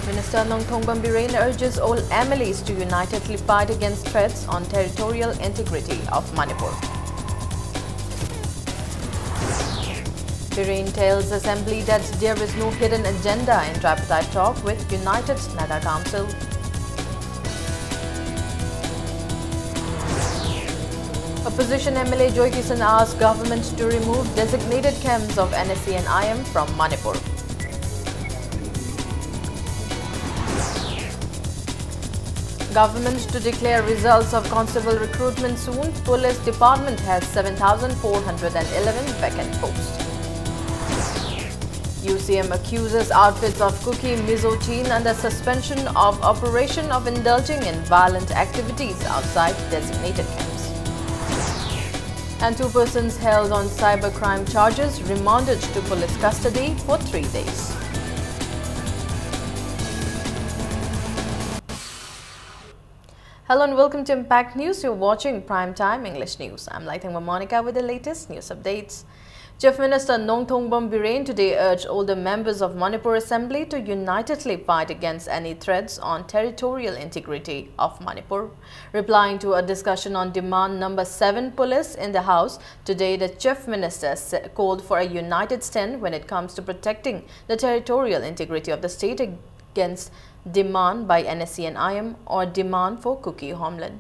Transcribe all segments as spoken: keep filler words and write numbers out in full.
Minister Nongthombam Biren urges all M L As to unitedly fight against threats on territorial integrity of Manipur. Biren tells Assembly that there is no hidden agenda in tripartite talk with United Naga Council. Opposition M L A Joy Kishan asked government to remove designated camps of N S C and I M from Manipur. Government to declare results of constable recruitment soon. Police department has seven thousand four hundred and eleven vacant posts. U C M accuses outfits of Kuki Mizo Chin under suspension of operation of indulging in violent activities outside designated camps. And two persons held on cybercrime charges remanded to police custody for three days. Hello and welcome to Impact News. You're watching Prime Time English News. I'm Laithangma Monica with the latest news updates. Chief Minister Nongthombam Biren today urged all the members of Manipur Assembly to unitedly fight against any threats on territorial integrity of Manipur. Replying to a discussion on demand number seven police in the House today, the Chief Minister sa- called for a united stand when it comes to protecting the territorial integrity of the state against demand by N S C and I M or demand for Kuki homeland.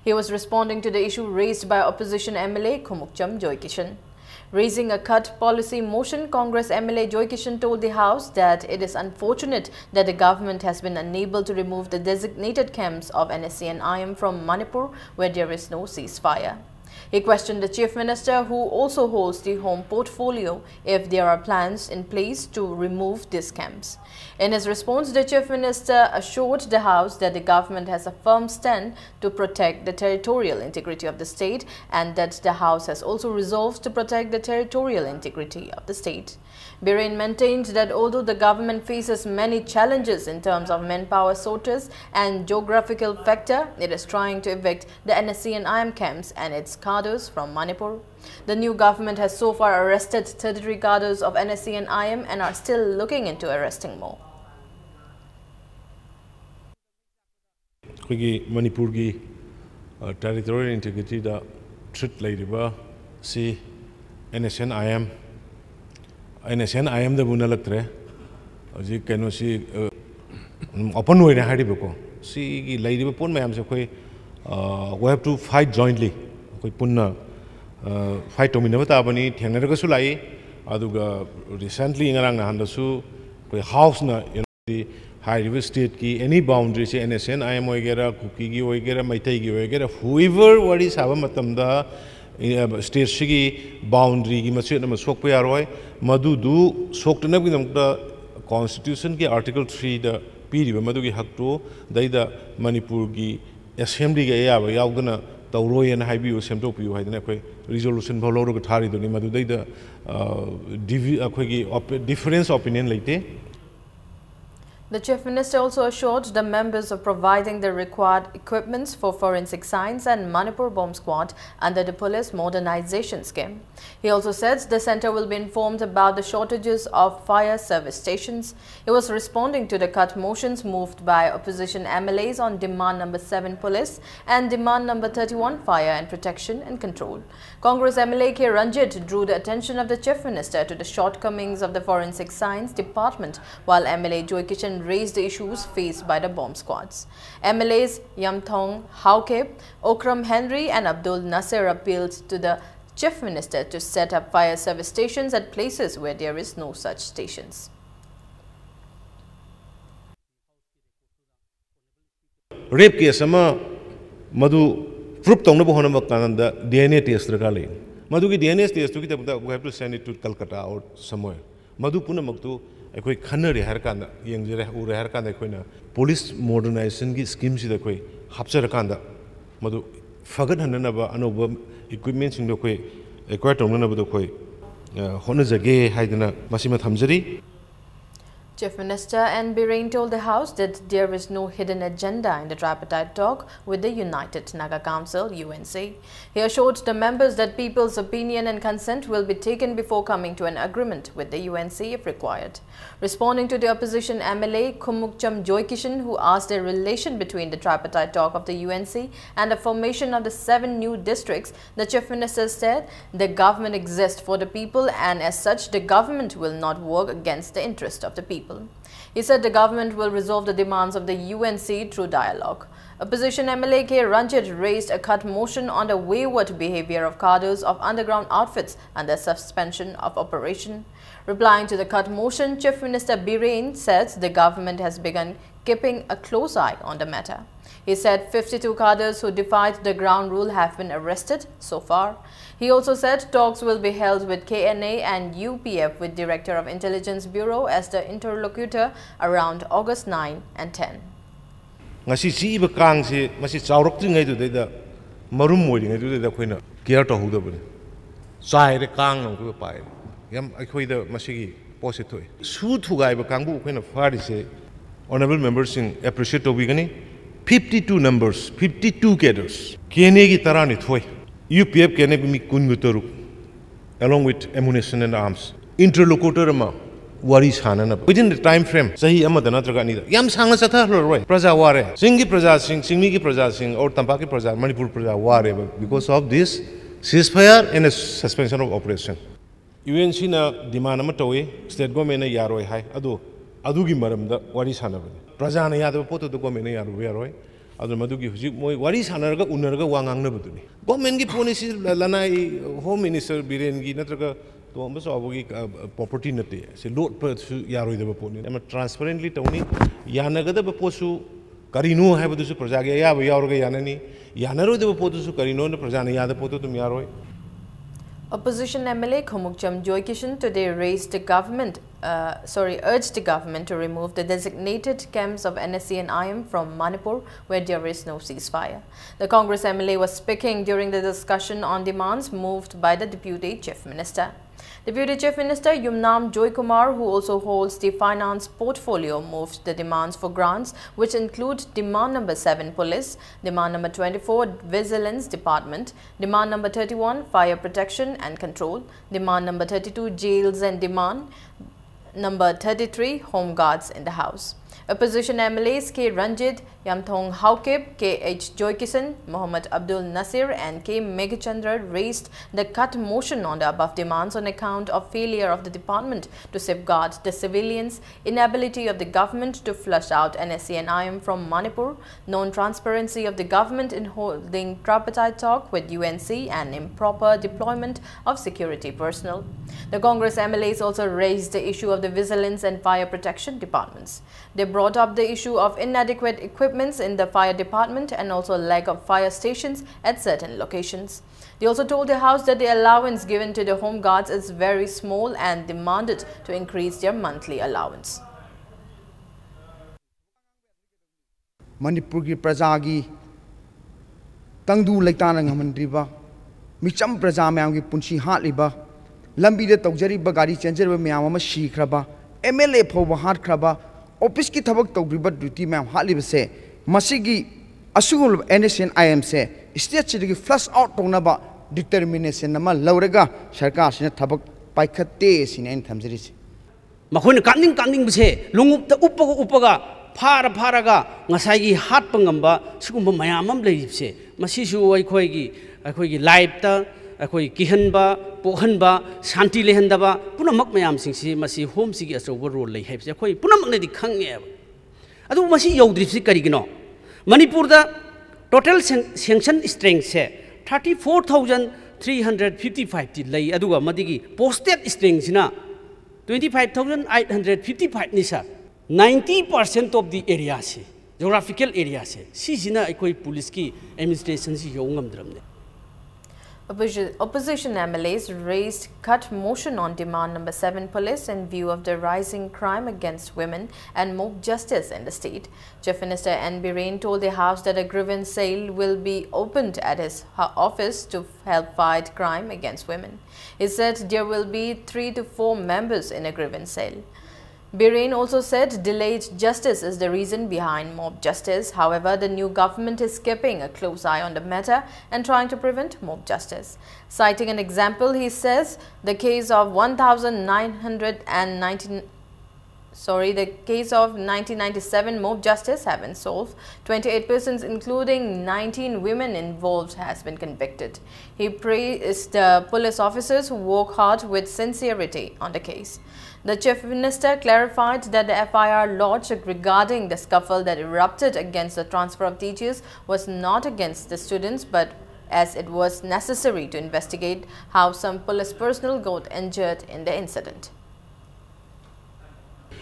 He was responding to the issue raised by opposition M L A Khumukcham Joy Kishan. Raising a cut policy motion, Congress M L A Joy Kishan told the House that it is unfortunate that the government has been unable to remove the designated camps of N S C and I M from Manipur, where there is no ceasefire. He questioned the Chief Minister, who also holds the home portfolio, if there are plans in place to remove these camps. In his response, the Chief Minister assured the House that the government has a firm stand to protect the territorial integrity of the state and that the House has also resolved to protect the territorial integrity of the state. Biren maintained that although the government faces many challenges in terms of manpower shortage and geographical factor, it is trying to evict the N S C and I M camps and its cadres from Manipur. The new government has so far arrested thirty-three cadres of N S C and I M and are still looking into arresting more. ꯑꯩꯈꯣꯏꯒꯤ ꯃꯅꯤꯄꯨꯔꯒꯤ territorial ꯏꯟꯇꯤꯒ꯭ꯔꯤꯇꯤꯗ threat ꯂꯩꯔꯤꯕ C N S N I M N S N I ꯑꯦꯝꯗꯕꯨ ꯅꯠꯂꯛꯇ꯭ꯔꯦ꯫ ꯍꯧꯖꯤꯛ ꯀꯩꯅꯣꯁꯤ open ꯑꯣꯏꯔꯦ ꯍꯥꯏꯔꯤꯕꯀꯣ꯫ ꯁꯤꯒꯤ ꯂꯩꯔꯤꯕ ꯄꯣꯠ ꯃꯌꯥꯝꯁꯦ ꯑꯩꯈꯣꯏ we have to fight jointly꯫ ꯑꯩꯈꯣꯏ ꯄꯨꯟꯅ ꯐꯥꯏꯠ ꯇꯧꯃꯤꯟꯅꯕ ꯇꯥꯕꯅꯤ꯫ ꯊꯦꯡꯅꯔꯒꯁꯨ ꯂꯥꯛꯏ꯫ ꯑꯗꯨꯒ ꯔꯤꯁꯦꯟꯠꯂꯤ ꯉꯔꯥꯡ ꯅꯍꯥꯟꯗꯁꯨ ꯑꯩꯈꯣꯏ ꯍꯥꯎꯁꯅ ꯍꯥꯏꯔꯤꯕ ꯁ꯭ꯇꯦꯠꯀꯤ ꯑꯦꯅꯤ ꯕꯥꯎꯟꯗ꯭ꯔꯤꯁꯦ N S N I M ꯑꯣꯏꯒꯦꯔꯥ, ꯀꯨꯀꯤꯒꯤ ꯑꯣꯏꯒꯦꯔꯥ, ꯃꯩꯇꯩꯒꯤ ꯑꯣꯏꯒꯦꯔꯥ, whoever ꯋꯥꯔꯤ ꯁꯥꯕ ꯃꯇꯝꯗ ꯁ꯭ꯇꯦꯠꯁꯤꯒꯤ ꯕꯥꯎꯟꯗ꯭ꯔꯤꯒꯤ ꯃꯆꯦꯠ ꯑꯃ ꯁꯣꯛꯄ ꯌꯥꯔꯣꯏ꯫ ꯃꯗꯨꯗꯨ ꯁꯣꯛꯇꯅꯕꯒꯤꯗꯃꯛꯇ ꯀꯣꯟꯁꯇꯤꯇ꯭ꯌꯨꯁꯟꯒꯤ ꯑꯥꯔꯇꯤꯀꯜ ꯊ꯭ꯔꯤꯗ ꯄꯤꯔꯤꯕ ꯃꯗꯨꯒꯤ ꯍꯛꯇꯨ ꯗꯩꯗ ꯃꯅꯤꯄꯨꯔꯒꯤ ꯑꯦꯁꯦꯝꯕ꯭ꯂꯤꯒꯤ ꯑꯌꯥꯕ ꯌꯥꯎꯗꯅ ꯇꯧꯔꯣꯏꯅ ꯍꯥꯏꯕꯤꯌꯨ, ꯁꯦꯝꯗꯣꯛꯄꯤꯌꯨ ꯍꯥꯏꯗꯅ ꯑꯩꯈꯣꯏ ꯔꯤꯖꯣꯂꯨꯁꯟ ꯐꯥꯎ ꯂꯧꯔꯒ ꯊꯥꯔꯤꯗꯨꯅꯤ꯫ ꯃꯗꯨꯗꯩꯗ ꯑꯩꯈꯣꯏꯒꯤ ꯗꯤꯐꯔꯦꯟꯁ ꯑꯣꯄꯤꯅꯤꯌꯟ ꯂꯩꯇꯦ꯫ The Chief Minister also assured the members of providing the required equipments for forensic science and Manipur Bomb Squad under the Police Modernization Scheme. He also said the centre will be informed about the shortages of fire service stations. He was responding to the cut motions moved by opposition M L As on demand number seven police and demand number thirty-one fire and protection and control. Congress M L A K Ranjit drew the attention of the Chief Minister to the shortcomings of the Forensic Science Department, while M L A Joy Kishan raised the issues faced by the bomb squads. M L As Yamthong Haokip, Okram Henry and Abdul Nasir appealed to the Chief Minister to set up fire service stations at places where there is no such stations. Rape case ꯑꯃ ꯃꯗꯨ ꯄ꯭ꯔꯨꯞ ꯇꯧꯅꯕ ꯍꯣꯠꯅꯕ ꯀꯥꯟꯗ ꯗꯤ N ꯑꯦ test ꯗꯔꯀꯥꯔ ꯂꯩ꯫ ꯃꯗꯨꯒꯤ D N A ꯇꯦꯁꯇꯨꯒꯤꯗꯃꯛꯇ we have to send it to Calcutta or somewhere꯫ ꯃꯗꯨ ꯄꯨꯝꯅꯃꯛꯇꯨ ꯑꯩꯈꯣꯏ ꯈꯟꯅꯔꯦ ꯍꯥꯏꯔ ꯀꯥꯟꯗ, ꯌꯦꯡꯖꯔꯦ, ꯎꯔꯦ ꯍꯥꯏꯔ ꯀꯥꯟꯗ ꯑꯩꯈꯣꯏꯅ ꯄꯨꯂꯤꯁ ꯃꯣꯗꯔꯅꯥꯏꯖꯦꯁꯟꯒꯤ ꯁ꯭ꯀꯤꯝꯁꯤꯗ ꯑꯩꯈꯣꯏ ꯍꯥꯞꯆꯔꯀꯥꯟꯗ ꯃꯗꯨ ꯐꯒꯠꯍꯟꯅꯅꯕ ꯑꯅꯧꯕ ꯏꯀ꯭ꯋꯤꯞꯃꯦꯟꯁꯤꯡꯗꯣ ꯑꯩꯈꯣꯏ ꯑꯦꯀ꯭ꯋꯥꯌꯔ ꯇꯧꯅꯅꯕꯗꯣ ꯑꯩꯈꯣꯏ ꯍꯣꯠꯅꯖꯒꯦ ꯍꯥꯏꯗꯅ ꯃꯁꯤꯃ ꯊꯝꯖꯔꯤ꯫ Chief Minister N Biren told the House that there is no hidden agenda in the tripartite talk with the United Naga Council, U N C. He assured the members that people's opinion and consent will be taken before coming to an agreement with the U N C if required. Responding to the opposition M L A Khumukcham Joykishan, who asked the relation between the tripartite talk of the U N C and the formation of the seven new districts, the Chief Minister said the government exists for the people, and as such, the government will not work against the interest of the people. He said the government will resolve the demands of the U N C through dialogue. Opposition M L A K Ranjit raised a cut motion on the wayward behavior of cadres of underground outfits and their suspension of operation. Replying to the cut motion, Chief Minister Biren said the government has begun keeping a close eye on the matter. He said fifty-two cadres who defied the ground rule have been arrested so far. He also said talks will be held with K N A and U P F with Director of Intelligence Bureau as the interlocutor around August nine and ten. ꯉꯁꯤ ꯆꯤꯛꯏꯕ ꯀꯥꯡꯁꯤ ꯃꯁꯤ ꯆꯥꯎꯔꯛꯇ꯭ꯔꯤꯉꯩꯗꯨꯗꯩꯗ, ꯃꯔꯨꯝ ꯑꯣꯏꯔꯤꯉꯩꯗꯨꯗꯩꯗ ꯑꯩꯈꯣꯏꯅ ꯀꯤꯌꯔ ꯇꯧꯍꯧꯗꯕꯅꯤ꯫ ꯆꯥꯏꯔꯦ, ꯀꯥꯡꯅ ꯑꯩꯈꯣꯏꯕꯨ ꯄꯥꯏꯔꯦ꯫ ꯌꯥꯝ ꯑꯩꯈꯣꯏꯗ ꯃꯁꯤꯒꯤ ꯄꯣꯠꯁꯦ ꯊꯣꯛꯑꯦ꯫ ꯁꯨ ꯊꯨꯒꯥꯏꯕ ꯀꯥꯡꯕꯨ ꯑꯩꯈꯣꯏꯅ ꯐꯥꯔꯤꯁꯦ, ꯑꯣꯅꯔꯦꯕꯜ ꯃꯦꯝꯕꯔꯁꯤꯡ ꯑꯦꯄ꯭ꯔꯤꯁꯤꯌꯦꯠ ꯇꯧꯕꯤꯒꯅꯤ꯫ Fifty two numbers, fifty two cadres, K N ꯑꯦꯒꯤ ꯇꯔꯥꯅꯤꯊꯣꯏ, U P F K N ꯑꯦꯒꯤ ꯃꯤ ꯀꯨꯟꯒ ꯇꯔꯨꯛ, along with ammunition and arms, interlocutor ꯑꯃ ꯋꯥꯔꯤ ꯁꯥꯟꯅꯅꯕ within the time frame, ꯆꯍꯤ ꯑꯃꯗ ꯅꯠꯇ꯭ꯔꯒ ꯑꯅꯤꯗ, ꯌꯥꯝ ꯁꯥꯡꯅ ꯆꯠꯊꯍꯜꯂꯔꯣꯏ꯫ ꯄ꯭ꯔꯖꯥ ꯋꯥꯔꯦ, ꯆꯤꯡꯒꯤ ꯄ꯭ꯔꯖꯥꯁꯤꯡ, ꯆꯤꯡꯃꯤꯒꯤ ꯄ꯭ꯔꯖꯥꯁꯤꯡ, or ꯇꯝꯄꯥꯛꯀꯤ ꯄ꯭ꯔꯖꯥ, ꯃꯅꯤꯄꯨꯔ ꯄ꯭ꯔꯖꯥ ꯋꯥꯔꯦꯕ, because of this ceasefire and a suspension of operation꯫ U N ꯁꯤꯅ ꯗꯤꯃꯥꯟ ꯑꯃ ꯇꯧꯏ, ꯁ꯭ꯇꯦꯠ ꯒꯣꯔꯃꯦꯟꯅ ꯌꯥꯔꯣꯏ ꯍꯥꯏ, ꯑꯗꯣ ꯑꯗꯨꯒꯤ ꯃꯔꯝꯗ ꯋꯥꯔꯤ ꯁꯥꯟꯅꯕꯅꯤ꯫ ꯄ꯭ꯔꯖꯥꯅ ꯌꯥꯗꯕ ꯄꯣꯠꯇꯨꯗ ꯒꯣꯔꯃꯦꯟꯅ ꯌꯥꯔꯨꯕ ꯌꯥꯔꯣꯏ꯫ ꯑꯗꯨꯅ ꯃꯗꯨꯒꯤ ꯍꯧꯖꯤꯛ ꯃꯣꯏ ꯋꯥꯔꯤ ꯁꯥꯟꯅꯔꯒ, ꯎꯅꯔꯒ ꯋꯥ ꯉꯥꯡꯅꯕꯗꯨꯅꯤ꯫ ꯒꯣꯔꯃꯦꯟꯒꯤ ꯄꯣꯠꯅꯤ ꯁꯤ, ꯂ-, ꯂꯅꯥꯏ ꯍꯣꯝ ꯃꯤꯅꯤꯁꯇꯔ ꯕꯤꯔꯦꯟꯒꯤ ꯅꯠꯇ꯭ꯔꯒ ꯇꯣꯝꯕ ꯆꯥꯎꯕꯒꯤ, ꯑ, ꯄ꯭ꯔꯣꯄꯔꯇꯤ ꯅꯠꯇꯦ꯫ ꯁꯤ ꯂꯣꯠꯄꯁꯨ ꯌꯥꯔꯣꯏꯗꯕ ꯄꯣꯠꯅꯤ꯫ ꯑꯃ ꯇ꯭ꯔꯥꯟꯁꯄꯔꯦꯟꯠꯂꯤ ꯇꯧꯅꯤ꯫ ꯌꯥꯅꯒꯗꯕ ꯄꯣꯠꯁꯨ ꯀꯔꯤꯅꯣ ꯍꯥꯏꯕꯗꯨꯁꯨ ꯄ꯭ꯔꯖꯥꯒꯤ ꯑꯌꯥꯕ ꯌꯥꯎꯔꯒ ꯌꯥꯅꯅꯤ꯫ ꯌꯥꯅꯔꯣꯏꯗꯕ ꯄꯣꯠꯇꯨꯁꯨ ꯀꯔꯤꯅꯣꯅ ꯄ꯭ꯔꯖꯥꯅ ꯌꯥꯗꯕ ꯄꯣꯠꯇꯨ ꯑꯗꯨꯝ ꯌꯥꯔꯣꯏ꯫ Opposition M L A Khumukcham Joykishan today raised the government, uh, sorry, urged the government to remove the designated camps of N S C and I M from Manipur, where there is no ceasefire. The Congress M L A was speaking during the discussion on demands moved by the Deputy Chief Minister. Deputy Chief Minister Yumnam Joykumar, who also holds the finance portfolio, moved the demands for grants, which include demand number seven, police, demand number twenty-four, vigilance department, demand number thirty-one, fire protection and control, demand number thirty-two, jails, and demand number thirty-three, home guards in the house. Opposition M L As K Ranjit, Yamthong Haokip, K H Joykisan, Mohammad Abdul Nasir, and K Meghachandra raised the cut motion on the above demands on account of failure of the department to safeguard the civilians, inability of the government to flush out N S C N I M from Manipur, non-transparency of the government in holding tripartite talk with U N C, and improper deployment of security personnel. The Congress M L As also raised the issue of the vigilance and fire protection departments. They brought up the issue of inadequate equipments in the fire department and also lack of fire stations at certain locations. They also told the House that the allowance given to the home guards is very small and demanded to increase their monthly allowance. ꯃꯅꯤꯄꯨꯔꯒꯤ ꯄ꯭ꯔꯖꯥꯒꯤ ꯇꯪꯗꯨ ꯂꯩꯇꯥꯅ ꯉꯝꯍꯟꯗ꯭ꯔꯤꯕ, ꯃꯤꯆꯝ ꯄ꯭ꯔꯖꯥ ꯃꯌꯥꯝꯒꯤ ꯄꯨꯟꯁꯤ ꯍꯥꯠꯂꯤꯕ, ꯂꯝꯕꯤꯗ ꯇꯧꯖꯔꯤꯕ ꯒꯥꯔꯤ ꯆꯦꯟꯖꯔꯤꯕ ꯃꯌꯥꯝ ꯑꯃ ꯁꯤꯈ꯭ꯔꯕ, M L A ꯐꯥꯎꯕ ꯍꯥꯠꯈ꯭ꯔꯕ, ꯑꯣꯐꯤꯁꯀꯤ ꯊꯕꯛ ꯇꯧꯗ꯭ꯔꯤꯕ ꯗ꯭ꯌꯨꯇꯤ ꯃꯌꯥꯝ ꯍꯥꯠꯂꯤꯕꯁꯦ, ꯃꯁꯤꯒꯤ ꯑꯁꯤꯒꯨꯝꯂꯕ N S C N I M say ꯁ꯭ꯇꯦꯠꯁꯤꯗꯒꯤ flush out ꯇꯧꯅꯕ determination ꯑꯃ ꯂꯧꯔꯒ ꯁꯔꯀꯥꯔꯁꯤꯅ ꯊꯕꯛ ꯄꯥꯏꯈꯠꯇꯦ ꯁꯤꯅꯤ ꯑꯩꯅ ꯊꯝꯖꯔꯤꯁꯦ꯫ ꯃꯈꯣꯏꯅ ꯀꯥꯞꯅꯤꯡ ꯀꯥꯞꯅꯤꯡꯕꯁꯦ ꯂꯣꯡꯎꯞꯇ ꯎꯞꯄꯒ ꯎꯞꯄꯒ ꯐꯥꯔ ꯐꯥꯔꯒ ꯉꯁꯥꯏꯒꯤ ꯍꯥꯠꯄ ꯉꯝꯕ ꯁꯤꯒꯨꯝꯕ ꯃꯌꯥꯝ ꯑꯃ ꯂꯩꯔꯤꯕꯁꯦ, ꯃꯁꯤꯁꯨ ꯑꯩꯈꯣꯏꯒꯤ, ꯑꯩꯈꯣꯏꯒꯤ ꯂꯥꯏꯐꯇ ꯑꯩꯈꯣꯏ ꯀꯤꯍꯟꯕ, ꯄꯣꯛꯍꯟꯕ, ꯁꯥꯟꯇꯤ ꯂꯩꯍꯟꯗꯕ ꯄꯨꯝꯅꯃꯛ ꯃꯌꯥꯝꯁꯤꯡꯁꯤ ꯃꯁꯤ ꯍꯣꯝꯁꯤꯒꯤ ꯑꯆꯧꯕ ꯔꯣꯜ ꯂꯩ ꯍꯥꯏꯕꯁꯦ ꯑꯩꯈꯣꯏ ꯄꯨꯝꯅꯃꯛꯅꯗꯤ ꯈꯪꯉꯦꯕ꯫ ꯑꯗꯨꯕꯨ ꯃꯁꯤ ꯌꯧꯗ꯭ꯔꯤꯕꯁꯤ ꯀꯔꯤꯒꯤꯅꯣ? ꯃꯅꯤꯄꯨꯔꯗ total sanction strengthꯁꯦ thirty four thousand three hundred fifty fiveꯇꯤ ꯂꯩ, ꯑꯗꯨꯒ ꯃꯗꯨꯒꯤ posted strengthꯁꯤꯅ twenty five thousand eight hundred fifty fiveꯅꯤ sir꯫ Ninety percent of the areaꯁꯤ, geographical areaꯁꯦ, ꯁꯤꯁꯤꯅ ꯑꯩꯈꯣꯏ ꯄꯨꯂꯤꯁꯀꯤ administrationꯁꯤ ꯌꯧ ꯉꯝꯗ꯭ꯔꯕꯅꯦ꯫ Opposi- Opposition M L As raised cut motion on demand number seven police in view of the rising crime against women and more justice in the state. Chief Minister N Biren told the House that a grievance cell will be opened at his ho- office to help fight crime against women. He said there will be three to four members in a grievance cell. Biren also said delayed justice is the reason behind mob justice. However, the new government is keeping a close eye on the matter and trying to prevent mob justice. Citing an example, he says the case of one thousand nine hundred and nineteen, sorry, the case of nineteen ninety-seven mob justice have been solved. Twenty-eight persons, including nineteen women involved, has been convicted. He praised the police officers who work hard with sincerity on the case. The Chief Minister clarified that the F I R lodged regarding the scuffle that erupted against the transfer of teachers was not against the students, but as it was necessary to investigate how some police personnel got injured in the incident.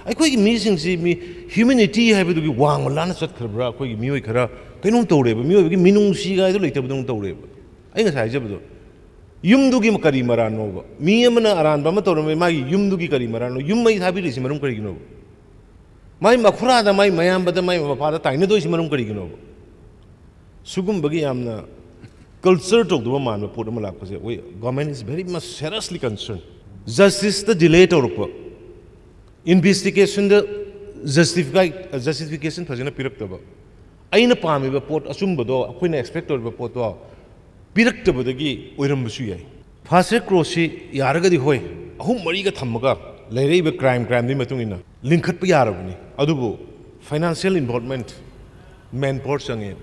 ꯑꯩꯈꯣꯏꯒꯤ ꯃꯤꯁꯤꯡꯁꯤ ꯃꯤ humanity ꯍꯥꯏꯕꯗꯨꯒꯤ ꯋꯥꯡꯃ ꯂꯥꯟꯅ ꯆꯠꯈ꯭ꯔꯕ꯭ꯔꯥ? ꯑꯩꯈꯣꯏꯒꯤ ꯃꯤꯑꯣꯏ ꯈꯔ ꯀꯩꯅꯣꯝ ꯇꯧꯔꯦꯕ, ꯃꯤꯑꯣꯏꯕꯒꯤ ꯃꯤꯅꯨꯡꯁꯤ ꯍꯥꯏꯗꯣ ꯂꯩꯇꯕꯗꯧꯅ ꯇꯧꯔꯦꯕ꯫ ꯑꯩ ꯉꯁꯥꯏ ꯍꯥꯏꯖꯕꯗꯣ, ꯌꯨꯝꯗꯨꯒꯤ ꯀꯔꯤ ꯃꯔꯥꯟꯅꯣꯕ? ꯃꯤ ꯑꯃꯅ ꯑꯔꯥꯟꯕ ꯑꯃ ꯇꯧꯔꯝꯃꯦ, ꯃꯥꯒꯤ ꯌꯨꯝꯗꯨꯒꯤ ꯀꯔꯤ ꯃꯔꯥꯟꯅꯣ? ꯌꯨꯝ ꯃꯩ ꯊꯥꯕꯤꯔꯤꯁꯤ ꯃꯔꯝ ꯀꯔꯤꯒꯤꯅꯣꯕ? ꯃꯥꯏ ꯃꯈꯨꯔꯥꯗ, ꯃꯥꯏ ꯃꯌꯥꯝꯕꯗ, ꯃꯥꯏ ꯃꯄꯥꯗ ꯇꯥꯏꯅꯗꯣꯏꯁꯤ ꯃꯔꯝ ꯀꯔꯤꯒꯤꯅꯣꯕ? ꯁꯤꯒꯨꯝꯕꯒꯤ ꯌꯥꯝꯅ ꯀꯜꯆꯔ ꯇꯧꯗꯕ ꯃꯥꯟꯕ ꯄꯣꯠ ꯑꯃ ꯂꯥꯛꯄꯁꯦ, we government is very much seriously concerned. ꯖꯁꯇꯤꯁꯇ ꯗꯤꯂꯦ ꯇꯧꯔꯛꯄ, ꯏꯟꯚꯦꯁꯇꯤꯒꯦꯁꯟꯗ ꯖꯁꯇꯤꯐꯥꯏ ꯖꯁꯇꯤꯐꯤꯀꯦꯁꯟ ꯐꯖꯅ ꯄꯤꯔꯛꯇꯕ, ꯑꯩꯅ ꯄꯥꯝꯃꯤꯕ ꯄꯣꯠ, ꯑꯆꯨꯝꯕꯗꯣ, ꯑꯩꯈꯣꯏꯅ ꯑꯦꯛꯁꯄꯦꯛ ꯇꯧꯔꯤꯕ ꯄꯣꯠꯇꯣ ꯄꯤꯔꯛꯇꯕꯗꯒꯤ ꯑꯣꯏꯔꯝꯕꯁꯨ ꯌꯥꯏ꯫ ꯐꯥꯁ ꯇ꯭ꯔꯦꯛ ꯀꯣꯔꯠꯁꯤ ꯌꯥꯔꯒꯗꯤ ꯍꯣꯏ, ꯑꯍꯨꯝ ꯃꯔꯤꯒ ꯊꯝꯃꯒ ꯂꯩꯔꯛꯏꯕ ꯀ꯭ꯔꯥꯏꯝ ꯀ꯭ꯔꯥꯏꯝꯗꯨꯒꯤ ꯃꯇꯨꯡ ꯏꯟꯅ ꯂꯤꯡꯈꯠꯄ ꯌꯥꯔꯕꯅꯤ, ꯑꯗꯨꯕꯨ ꯐꯥꯏꯅꯥꯟꯁꯤꯌꯦꯜ ꯏꯟꯚꯣꯜꯚꯃꯦꯟꯠ, ꯃꯦꯟ ꯄꯥꯋꯔ ꯆꯪꯉꯦ꯫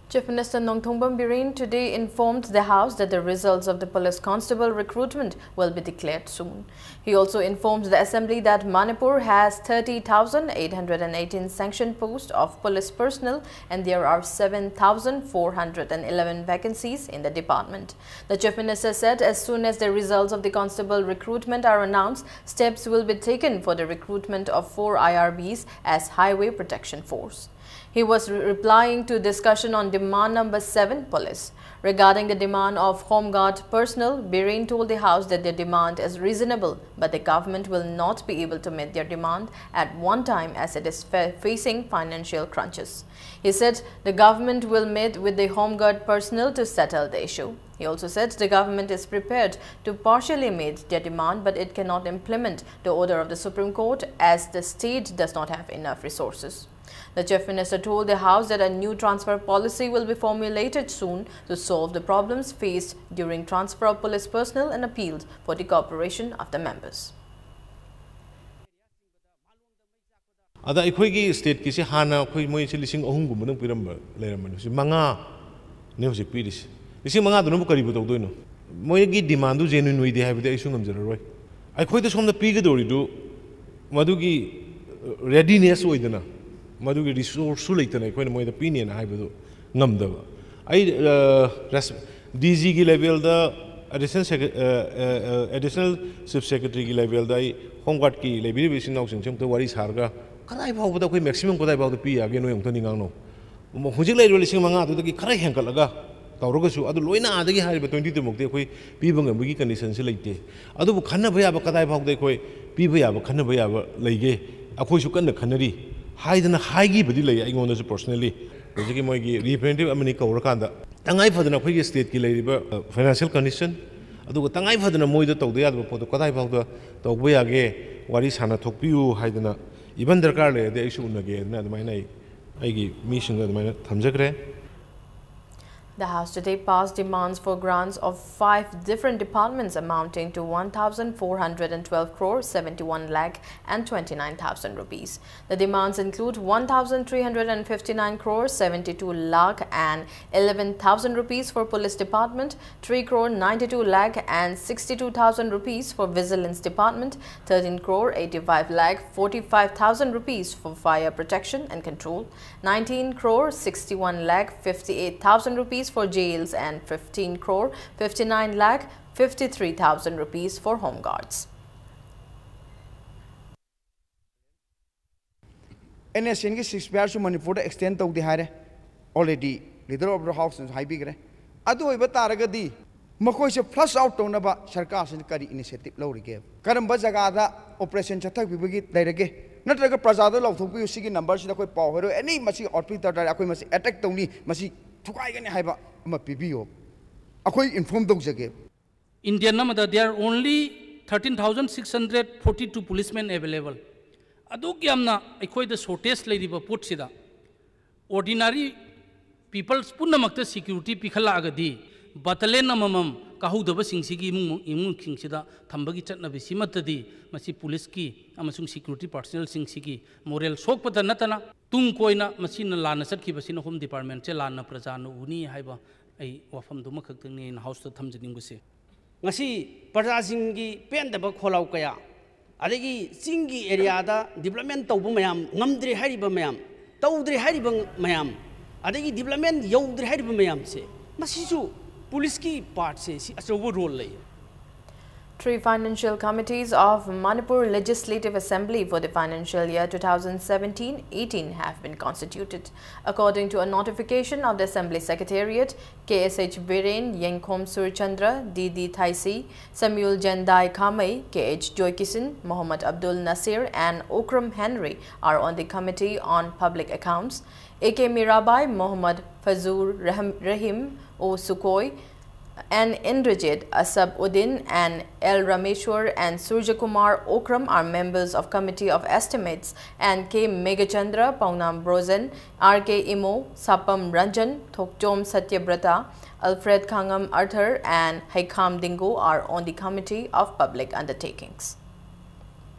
Chief Minister Nongthombam Biren today informed the House that the results of the police constable recruitment will be declared soon. He also informed the Assembly that Manipur has thirty thousand eight hundred and eighteen sanctioned posts of police personnel and there are seven thousand four hundred and eleven vacancies in the department. The Chief Minister said as soon as the results of the constable recruitment are announced, steps will be taken for the recruitment of four I R Bs as Highway Protection Force. He was re- replying to discussion on demand number seven, police. Regarding the demand of Home Guard personnel, Biren told the House that their demand is reasonable, but the government will not be able to meet their demand at one time as it is fa- facing financial crunches. He said the government will meet with the Home Guard personnel to settle the issue. He also said the government is prepared to partially meet their demand, but it cannot implement the order of the Supreme Court as the state does not have enough resources. The Chief Minister told the House that a new transfer policy will be formulated soon to solve the problems faced during transfer of police personnel and appealed for the cooperation of the members. ꯑꯗ ꯑꯩꯈꯣꯏꯒꯤ ꯁ꯭ꯇꯦꯠꯀꯤꯁꯤ ꯍꯥꯟꯅ ꯑꯩꯈꯣꯏ ꯃꯣꯏꯁꯤ ꯂꯤꯁꯤꯡ ꯑꯍꯨꯝꯒꯨꯝꯕꯗꯪ ꯄꯤꯔꯝꯕ ꯂꯩꯔꯝꯕꯅꯤ, ꯍꯧꯖꯤꯛ ꯃꯉꯥꯅꯤ ꯍꯧꯖꯤꯛ ꯄꯤꯔꯤꯁꯤ꯫ ꯂꯤꯁꯤꯡ ꯃꯉꯥꯗꯨꯅꯕꯨ ꯀꯔꯤꯕꯨ ꯇꯧꯗꯣꯏꯅꯣ? ꯃꯣꯏꯒꯤ ꯗꯤꯃꯥꯟꯗꯨ ꯖꯦꯅ꯭ꯋꯤꯟ ꯑꯣꯏꯗꯦ ꯍꯥꯏꯕꯗꯤ ꯑꯩꯁꯨ ꯉꯝꯖꯔꯔꯣꯏ꯫ ꯑꯩꯈꯣꯏꯗ ꯁꯣꯝꯗ ꯄꯤꯒꯗꯧꯔꯤꯗꯨ ꯃꯗꯨꯒꯤ ꯔꯦꯗꯤꯅꯦꯁ ꯑꯣꯏꯗꯅ, ꯃꯗꯨꯒꯤ ꯔꯤꯁꯣꯔꯁꯁꯨ ꯂꯩꯇꯅ ꯑꯩꯈꯣꯏꯅ ꯃꯣꯏꯗ ꯄꯤꯅꯦꯅ ꯍꯥꯏꯕꯗꯨ ꯉꯝꯗꯕ꯫ ꯑꯩ ꯗꯤ ꯖꯤꯒꯤ ꯂꯦꯚꯦꯜꯗ, ꯑꯦꯗꯤꯁꯅꯦꯜ ꯑꯦꯗꯤꯁꯅꯦꯜ ꯆꯤꯐ ꯁꯦꯀ꯭ꯔꯦꯇꯔꯤꯒꯤ ꯂꯦꯚꯦꯜꯗ ꯑꯩ ꯍꯣꯝ ꯒꯥꯔꯗꯀꯤ ꯂꯩꯕꯤꯔꯤꯕ ꯏꯆꯤꯟ ꯏꯅꯥꯎꯁꯤꯡꯁꯦ ꯑꯝꯇ ꯋꯥꯔꯤ ꯁꯥꯔꯒ, ꯀꯗꯥꯏ ꯐꯥꯎꯕꯗ ꯑꯩꯈꯣꯏ ꯃꯦꯛꯁꯤꯃꯝ ꯀꯗꯥꯏ ꯐꯥꯎꯗ ꯄꯤ ꯌꯥꯒꯦ, ꯅꯣꯏ ꯑꯃꯨꯛꯇꯗꯤ ꯉꯥꯡꯅꯧ꯫ ꯍꯧꯖꯤꯛ ꯂꯩꯔꯤꯕ ꯂꯤꯁꯤꯡ ꯃꯉꯥꯗꯨꯗꯒꯤ ꯈꯔ ꯍꯦꯟꯒꯠꯂꯒ ꯇꯧꯔꯒꯁꯨ, ꯑꯗꯨ ꯂꯣꯏꯅ ꯑꯥꯗꯒꯤ ꯍꯥꯏꯔꯤꯕ ꯇ꯭ꯋꯦꯟꯇꯤ ꯇꯨꯃꯛꯇꯤ ꯑꯩꯈꯣꯏ ꯄꯤꯕ ꯉꯝꯕꯒꯤ ꯀꯟꯗꯤꯁꯟꯁꯤ ꯂꯩꯇꯦ꯫ ꯑꯗꯨꯕꯨ ꯈꯟꯅꯕ ꯌꯥꯕ ꯀꯗꯥꯏ ꯐꯥꯎꯗ ꯑꯩꯈꯣꯏ ꯄꯤꯕ ꯌꯥꯕ, ꯈꯟꯅꯕ ꯌꯥꯕ ꯂꯩꯒꯦ, ꯑꯩꯈꯣꯏꯁꯨ ꯀꯟꯅ ꯈꯟꯅꯔꯤ ꯍꯥꯏꯗꯅ ꯍꯥꯏꯈꯤꯕꯗꯤ ꯂꯩ ꯑꯩꯉꯣꯟꯗꯁꯨ ꯄꯔꯁꯅꯦꯜꯂꯤ꯫ ꯍꯧꯖꯤꯛꯀꯤ ꯃꯣꯏꯒꯤ ꯔꯤꯄ꯭ꯔꯦꯖꯦꯟꯇꯦꯇꯤꯚ ꯑꯃꯅꯤ ꯀꯧꯔꯀꯥꯟꯗ, ꯇꯉꯥꯏ ꯐꯗꯅ ꯑꯩꯈꯣꯏꯒꯤ ꯁ꯭ꯇꯦꯠꯀꯤ ꯂꯩꯔꯤꯕ ꯐꯥꯏꯅꯥꯟꯁꯤꯌꯦꯜ ꯀꯟꯗꯤꯁꯟ, ꯑꯗꯨꯒ ꯇꯉꯥꯏ ꯐꯗꯅ ꯃꯣꯏꯗ ꯇꯧꯗ ꯌꯥꯗꯕ ꯄꯣꯠꯇꯣ ꯀꯗꯥꯏ ꯐꯥꯎꯗ ꯇꯧꯕ ꯌꯥꯒꯦ, ꯋꯥꯔꯤ ꯁꯥꯟꯅ ꯊꯣꯛꯄꯤꯌꯨ ꯍꯥꯏꯗꯅ, ꯏꯚꯟ ꯗꯔꯀꯥꯔ ꯂꯩꯔꯗꯤ ꯑꯩꯁꯨ ꯎꯅꯒꯦ ꯍꯥꯏꯗꯅ ꯑꯗꯨꯃꯥꯏꯅ ꯑꯩ ꯑꯩꯒꯤ ꯃꯤꯁꯤꯡꯗ ꯑꯗꯨꯃꯥꯏꯅ ꯊꯝꯖꯈ꯭ꯔꯦ꯫ The House today passed demands for grants of five different departments amounting to one thousand four hundred and twelve crore seventy-one lakh and twenty-nine thousand rupees. The demands include one thousand three hundred and fifty-nine crore seventy-two lakh and eleven thousand rupees for police department, three crore ninety-two lakh and sixty-two thousand rupees for vigilance department, thirteen crore eighty-five lakh forty-five thousand rupees for fire protection and control, nineteen crore sixty-one lakh fifty-eight thousand rupees for jails, and fifteen crore fifty-nine lakh fifty-three thousand rupees for home guards. N S ꯑꯦꯟꯒꯤ ceasefire ꯁꯨ ꯃꯅꯤꯄꯨꯔꯗ extend ꯇꯧꯗꯦ ꯍꯥꯏꯔꯦ, already leader of the house ꯅꯁꯨ ꯍꯥꯏꯕꯤꯈ꯭ꯔꯦ꯫ ꯑꯗꯨ ꯑꯣꯏꯕ ꯇꯥꯔꯒꯗꯤ ꯃꯈꯣꯏꯁꯦ flush out ꯇꯧꯅꯕ ꯁꯔꯀꯥꯔꯁꯤꯅ ꯀꯔꯤ initiative ꯂꯧꯔꯤꯒꯦ? ꯀꯔꯝꯕ ꯖꯒꯥꯗ operation ꯆꯠꯊꯕꯤꯕꯒꯤ ꯂꯩꯔꯒꯦ? ꯅꯠꯇ꯭ꯔꯒ ꯄ꯭ꯔꯖꯥꯗ ꯂꯥꯎꯊꯣꯛꯄꯤꯌꯨ, ꯁꯤꯒꯤ number ꯁꯤꯗ ꯑꯩꯈꯣꯏ ꯄꯥꯎ ꯍꯥꯏꯔꯣꯏ, ꯑꯦꯅꯤ ꯃꯁꯤ outfit ꯇꯥꯔꯦ, ꯑꯩꯈꯣꯏ ꯃꯁꯤ attack ꯇꯧꯅꯤ, ꯃꯁꯤ ꯊꯨꯒꯥꯏꯒꯅꯤ ꯍꯥꯏꯕ ꯑꯃ ꯄꯤꯕꯤꯌꯨ, ꯑꯩꯈꯣꯏ inform ꯇꯧꯖꯒꯦ꯫ Indian ꯑꯃꯗ there are only thirteen thousand six hundred forty two policemen available. ꯑꯗꯨꯛ ꯌꯥꯝꯅ ꯑꯩꯈꯣꯏꯗ shortage ꯂꯩꯔꯤꯕ ꯄꯣꯠꯁꯤꯗ ordinary peoples ꯄꯨꯝꯅꯃꯛꯇ security ꯄꯤꯈꯠꯂꯛꯑꯒꯗꯤ battalion ꯑꯃꯃꯝ ꯀꯥꯍꯧꯗꯕꯁꯤꯡꯁꯤꯒꯤ ꯏꯃꯨꯡ ꯏꯃꯨꯡꯁꯤꯡꯁꯤꯗ ꯊꯝꯕꯒꯤ ꯆꯠꯅꯕꯤꯁꯤꯃꯠꯇꯗꯤ ꯃꯁꯤ police ꯀꯤ ꯑꯃꯁꯨꯡ security personnel ꯁꯤꯡꯁꯤꯒꯤ moral ꯁꯣꯛꯄꯗ ꯅꯠꯇꯅ ꯇꯨꯡ ꯀꯣꯏꯅ ꯃꯁꯤꯅ ꯂꯥꯟꯅ ꯆꯠꯈꯤꯕꯁꯤꯅ Home Department ꯁꯦ ꯂꯥꯟꯅ ꯄ꯭ꯔꯖꯥꯅ ꯎꯅꯤ ꯍꯥꯏꯕ ꯑꯩ ꯋꯥꯐꯝꯗꯨꯃꯈꯛꯇꯪꯅꯤ ꯑꯩꯅ house ꯇ ꯊꯝꯖꯅꯤꯡꯕꯁꯦ꯫ ꯉꯁꯤ ꯄ꯭ꯔꯖꯥꯁꯤꯡꯒꯤ ꯄꯦꯟꯗꯕ ꯈꯣꯜꯂꯥꯎ ꯀꯌꯥ, ꯑꯗꯒꯤ ꯆꯤꯡꯒꯤ area ꯗ development ꯇꯧꯕ ꯃꯌꯥꯝ, ꯉꯝꯗ꯭ꯔꯦ ꯍꯥꯏꯔꯤꯕ ꯃꯌꯥꯝ, ꯇꯧꯗ꯭ꯔꯦ ꯍꯥꯏꯔꯤꯕ ꯃꯌꯥꯝ, ꯑꯗꯒꯤ development ꯌꯧꯗ꯭ꯔꯦ ꯍꯥꯏꯔꯤꯕ ꯃꯌꯥꯝꯁꯦ, ꯃꯁꯤꯁꯨ police ꯀꯤ part ꯁꯦ ꯁꯤ ꯑꯆꯧꯕ role ꯂꯩ꯫ Three financial committees of Manipur Legislative Assembly for the financial year two thousand seventeen eighteen have been constituted. According to a notification of the Assembly Secretariat, K S H Biren, Yengkhom Surchandra, D D Thaisi, Samuel Jendai Khamei, K H Joykisun, Mohammad Abdul Nasir, and Okram Henry are on the Committee on Public Accounts. A K Mirabai, Mohammad Fazur Rahim, Rahim O Sukoi, N Indrajit, Asab Uddin, and L Rameshwar and Surjakumar Okram are members of Committee of Estimates, and K Meghachandra, Paunam Brozen, R K Imo, Sapam Ranjan, Thokjom Satyabrata, Alfred Khangam Arthur, and Heikham Dingo are on the Committee of Public Undertakings.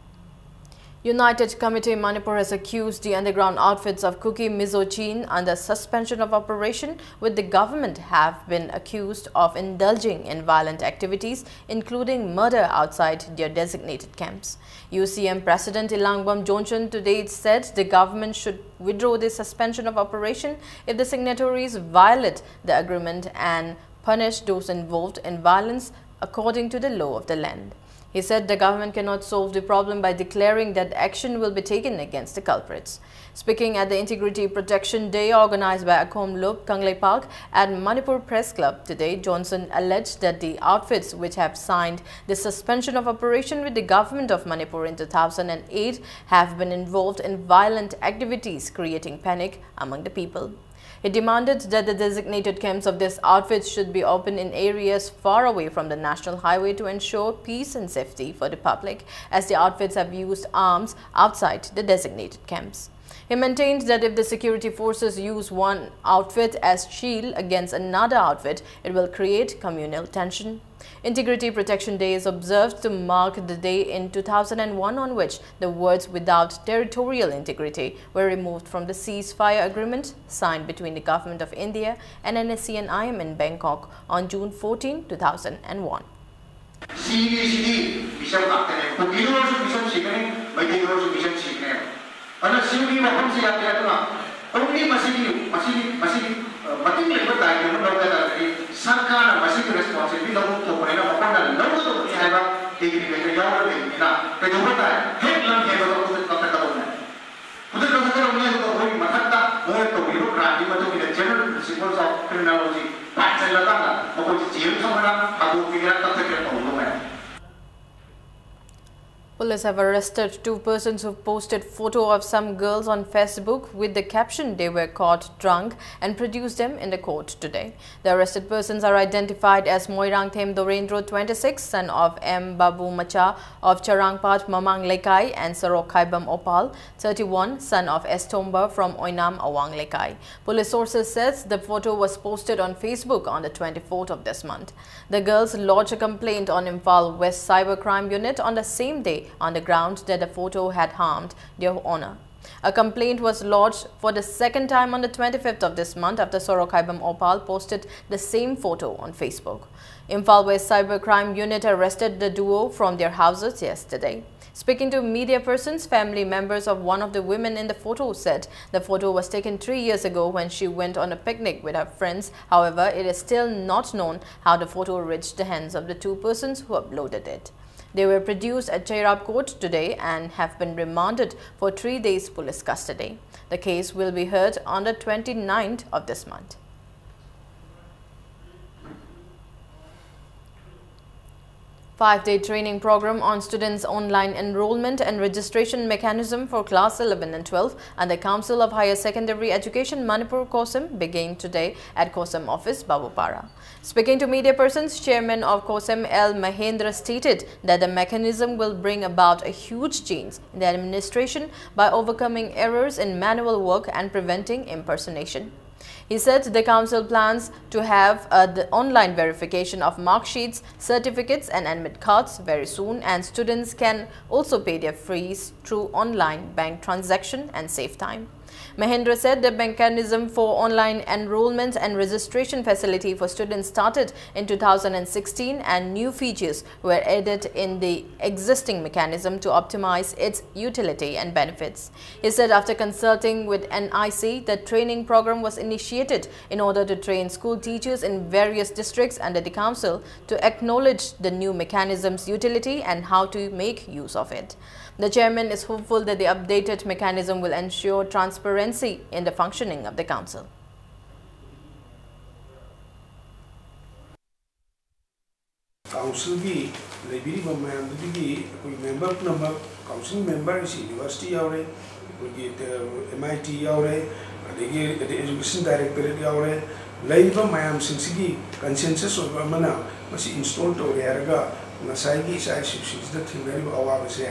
United Committee Manipur has accused the underground outfits of Kuki Mizo Chin under suspension of operation, with the government have been accused of indulging in violent activities, including murder, outside their designated camps. U C M President Elangbam Johnson today said the government should withdraw the suspension of operation if the signatories violate the agreement and punish those involved in violence according to the law of the land. He said the government cannot solve the problem by declaring that action will be taken against the culprits. Speaking at the Integrity Protection Day organized by Akhom Lup Kangleipak at Manipur Press Club today, Johnson alleged that the outfits which have signed the suspension of operation with the government of Manipur in two thousand eight have been involved in violent activities, creating panic among the people. He demanded that the designated camps of these outfits should be opened in areas far away from the national highway to ensure peace and safety for the public, as the outfits have used arms outside the designated camps. He maintained that if the security forces use one outfit as shield against another outfit, it will create communal tension. Integrity Protection Day is observed to mark the day in two thousand one on which the words "without territorial integrity" were removed from the ceasefire agreement signed between the Government of India and N S C N I M in Bangkok on June fourteen, two thousand one. ꯁꯤꯒꯤꯁꯤꯗꯤ ꯃꯤꯆꯝ ꯉꯥꯛꯇꯅꯦ꯫ ꯀꯨꯀꯤꯗ ꯑꯣꯏꯔꯁꯨ ꯃꯤꯆꯝ ꯁꯤꯒꯅꯤ, ꯃꯩꯇꯩꯗ ꯑꯣꯏꯔꯁꯨ ꯃꯤꯆꯝ ꯁꯤꯒꯅꯦꯕ꯫ ꯑꯗꯨꯅ ꯁꯤꯒꯤ ꯋꯥꯐꯝꯁꯤ ꯌꯥꯗꯦ꯫ ꯑꯗꯨꯅ only ꯃꯁꯤꯒꯤ, ꯃꯁꯤꯒꯤ, ꯃꯁꯤꯒꯤ, ꯑ, ꯃꯇꯨꯡ ꯂꯩꯕ ꯗꯥꯏꯇ ꯑꯃ ꯂꯧꯒꯦ ꯍꯥꯏ ꯇꯥꯔꯒꯗꯤ ꯁꯔꯀꯥꯔꯅ ꯃꯁꯤꯒꯤ responsibility ꯂꯧꯐꯝ ꯊꯣꯛꯄꯅꯤꯅ ꯃꯈꯣꯏꯅ ꯂꯧꯒꯗꯧꯕꯅꯤ ꯍꯥꯏꯕ agreement ꯌꯥꯎꯔ ꯂꯩꯕꯅꯤꯅ ꯀꯩꯗꯧꯕ ꯇꯥꯏ? ꯍꯦꯛ ꯂꯝ ꯍꯦꯟꯕꯒ ꯈꯨꯗꯛ ꯀꯛꯊꯠꯀꯗꯧꯕꯅꯦ꯫ ꯈꯨꯗꯛ ꯀꯛꯊꯠꯀꯗꯧꯕꯅꯦ꯫ ꯑꯗꯨꯒ ꯑꯩꯈꯣꯏꯒꯤ ꯃꯊꯛꯇ ꯃꯣꯏꯅ ꯇꯧꯔꯤꯕ crimeꯗꯨꯒꯤ ꯃꯇꯨꯡ ꯏꯟꯅ general principles of criminology ꯄꯥꯟꯁꯤꯜꯂꯀꯥꯟꯗ ꯃꯈꯣꯏꯁꯦ gel ꯊꯝꯒꯦꯔꯥ, ꯊꯥꯗꯣꯛꯄꯤꯒꯦꯔꯥ, ꯀꯛꯊꯠꯀꯦꯔꯥ ꯇꯧꯒꯗꯧꯕꯅꯦ꯫ Police have arrested two persons who posted photo of some girls on Facebook with the caption "They were caught drunk" and produced them in the court today. The arrested persons are identified as Moirangthem Dorendro, twenty-six, son of M Babu Macha of Charangpat Mamang Lekai, and Sorok Khaibam Opal, thirty-one, son of S Thomba from Oinam Awang Lekai. Police sources says the photo was posted on Facebook on the twenty-fourth of this month. The girls lodged a complaint on Imphal West Cybercrime Unit on the same day on the ground that the photo had harmed their honor. A complaint was lodged for the second time on the twenty-fifth of this month after Sorok Khaibam Opal posted the same photo on Facebook. Imphal West Cybercrime Unit arrested the duo from their houses yesterday. Speaking to media persons, family members of one of the women in the photo said the photo was taken three years ago when she went on a picnic with her friends. However, it is still not known how the photo reached the hands of the two persons who uploaded it. They were produced at Cheyrap Court today and have been remanded for three days police custody. The case will be heard on the twenty-ninth of this month. Five-day training program on students' online enrollment and registration mechanism for class eleven and twelve under Council of Higher Secondary Education Manipur, COHSEM, began today at COHSEM office, Babupara. Speaking to media persons, Chairman of COHSEM L Mahendra stated that the mechanism will bring about a huge change in the administration by overcoming errors in manual work and preventing impersonation. He said the council plans to have uh, the online verification of mark sheets, certificates, and admit cards very soon, and students can also pay their fees through online bank transaction and save time. Mahendra said the mechanism for online enrollment and registration facility for students started in two thousand sixteen, and new features were added in the existing mechanism to optimize its utility and benefits. He said after consulting with NIC, the training program was initiated in order to train school teachers in various districts under the council to acknowledge the new mechanism's utility and how to make use of it. The chairman is hopeful that the updated mechanism will ensure transparency in the functioning of the council. ꯀꯥꯎꯟꯁꯤꯜꯒꯤ ꯂꯩꯕꯤꯔꯤꯕ ꯃꯌꯥꯝꯗꯨꯗꯒꯤ ꯑꯩꯈꯣꯏ member ꯄꯨꯝꯅꯃꯛ, council member ꯑꯁꯤ university ꯌꯥꯎꯔꯦ, ꯑꯩꯈꯣꯏꯒꯤ M ꯑꯥꯏ T ꯌꯥꯎꯔꯦ, ꯑꯗꯒꯤ education directorate ꯌꯥꯎꯔꯦ꯫ ꯂꯩꯔꯤꯕ ꯃꯌꯥꯝꯁꯤꯡꯁꯤꯒꯤ ꯀꯟꯁꯦꯟꯁꯁ ꯑꯣꯏꯕ ꯑꯃꯅ ꯃꯁꯤ ꯏꯟꯁꯇꯣꯜ ꯇꯧꯔꯦ ꯍꯥꯏꯔꯒ ꯉꯁꯥꯏꯒꯤ ꯏꯆꯥ ꯏꯁꯨꯁꯤꯡꯁꯤꯗ ꯊꯦꯡꯅꯔꯤꯕ ꯑꯋꯥꯕꯁꯦ